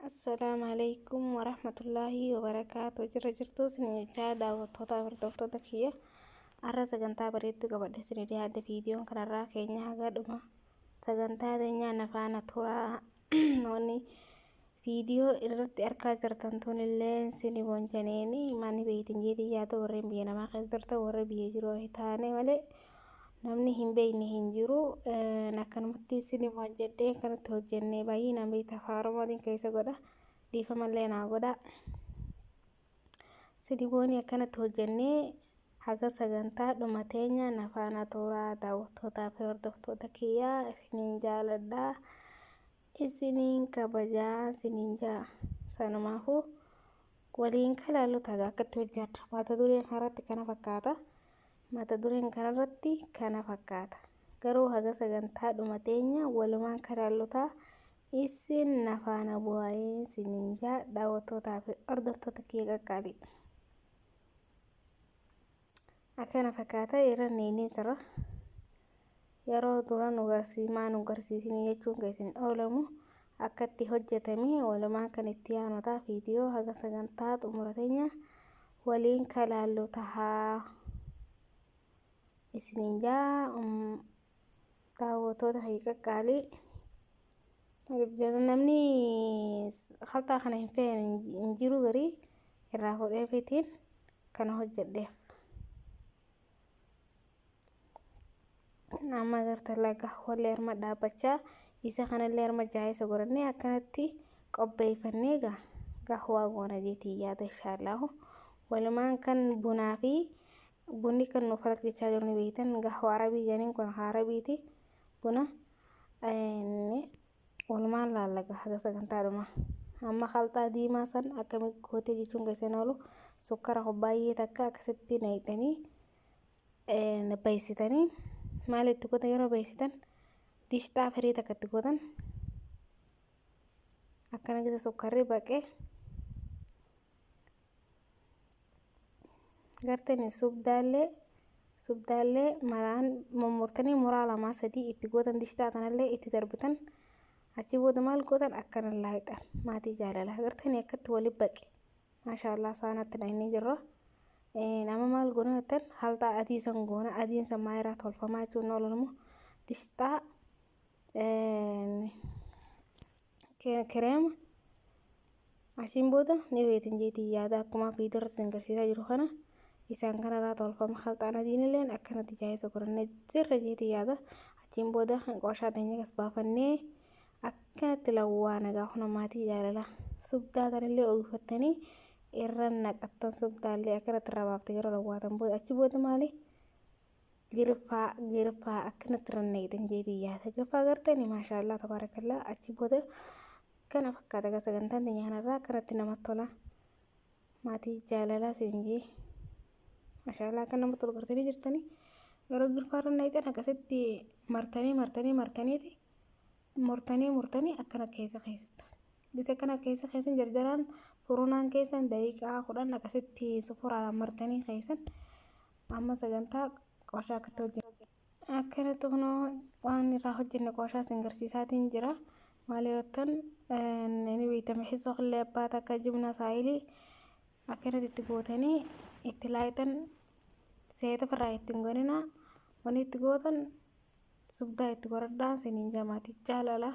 Assalaamu alaikum warahmatullaahi wabarakaatu. Jirra jirtuu isin jechaa daawwattoota hordoftoota kiyya. Har'a sagantaa bareedduu qabadhe isin dhiyaadhe. Viidiyoon kanarraa keenya haga dhuma sagantaa teenyaa na faana turaa. Wanni viidiyoo irratti argaa jirtan tunillee isin bonjaneeni manni beeytin jeetii yaada warreen biyya namaa keessa jirtan, warra biyya jiru taane malee namni hin beekne hin jiru. Akkanumatti isin hojjedhee akkanatti hojjennee baay'inaan beekta afaan Oromootiin keessa godha, dhiifamallee naa godha. Siniboonii akkanatti hojjennee haga sagantaa dhuma teenya na faana turaa, daawwattootaa fi hordoftoota kiyyaa. Isiniin jaaladha, isiniin kabajaa, isiniin jaa. Sanumaafuu waliin kalaallu taata akkatti hojjedha. Mata dureen kanarratti kana fakkaata. Mata dureen kanarratti kana fakkaata. Garuu haga sagantaa dhuma teenya walumaan kalaallotaa isin na faana bu'aa isiniin jaa, daawwattootaa fi hordoftoota kiyya qaqqaalii. Akkana fakkaata irra neynee jira. Yeroo dura nu garsiimaa nu garsiisinii jechuun keessan hin oolamu. Akkatti hojjetame walumaan kan itti aanu ta'a. Viidiyoo haga sagantaa xumura teenya waliin kalaallu tahaa isiniin jaa, daawwattoota kiyya qaqqaalii. Namni khalxaa kana hin feene hin jiru, garii irraa fuudheefiitiin kana hojjedheef. Amma agartan laga wallee harma dhaabbachaa isa kanallee harma jaayisa godhannee akkanatti qopheeffannee gaa gahwaa goona jeetii yaada inshaallahu. Walumaan kan bunaa fi bunni kan nuuf jechaa jiru ni beektan, gahwaa arabii jedhaniin kun arabiiti buna. Walumaan laallaga haga sagantaadhuma. Amma khalxaa diimaa san akkamitti gootee jechuun keessan oolu, sukkara baay'ee takka akkasitti naqxanii baysitanii maal itti gootan? Yeroo baysitan dishxaa firii takka itti gootan. Akkana gisa sukkarri baqee gartani subdaallee maraan mummurtanii muraa lamaa sadii itti gootan, dishxaa kanallee itti darbitan. Achi booda maal gootan? Akkana laayixan. Maatii jaalala, gartanii akkatti wali baqe, maashaallah. Saanatti naqnee jirra. Nama maal goona jettan, halxaa adii san goona. Adiin san maa irraa tolfamaa jechuun oolu immoo dishxaa kireema. Achiin booda ni beektan jeetii yaada, akkuma viidiyoo irratti isin agarsiisaa jiru kana isaan kanarraa tolfama. Khalxaan adiin illeen akkanatti jaayisa godhannee jirra jeetii yaada. Achiin booda kan qooshaa teenya gas baafannee akkanatti lawwaa nagaa kuna. Maatii jaalala, subdaa tanillee uwwifattanii irra naqattan, subdaallee akkanatti irra baafte yeroo lawwaatan booda. Achi booda maali? Girfaa, girfaa akkanatti irra naqxan jeetii yaada. Girfaa gartanii, maashaallah, tabaarakallaa. Achi booda kana fakkaata egaa sagantaan teenya kanarraa, akkanatti namatti tola. Maatii jaalalaa isin jee, maashaallah, akka namatti tolu gartanii jirtanii. Yeroo girfaa irra naqxan akkasitti martanii martanii martaniiti murtanii murtanii akkana keessa keessatti gisa akkana keessa keessan jarjaraan furunaan keessan daqiiqaa 10 akkasitti sufuraan martanii keessan. Amma sagantaa qooshaa akkatti hojjennu akkanatti kunoo waan irraa hojjenne qooshaa isin garsiisaatiin jira. Maal yoottan ni beektame, xisoo qillee abbaa takka jibna saayilii akkanatti itti gootanii itti laayitan. Seeta firraa ittiin godhina, wanni itti gootan subdaa itti godhadhaa isiniin jaa, maatii jaalala.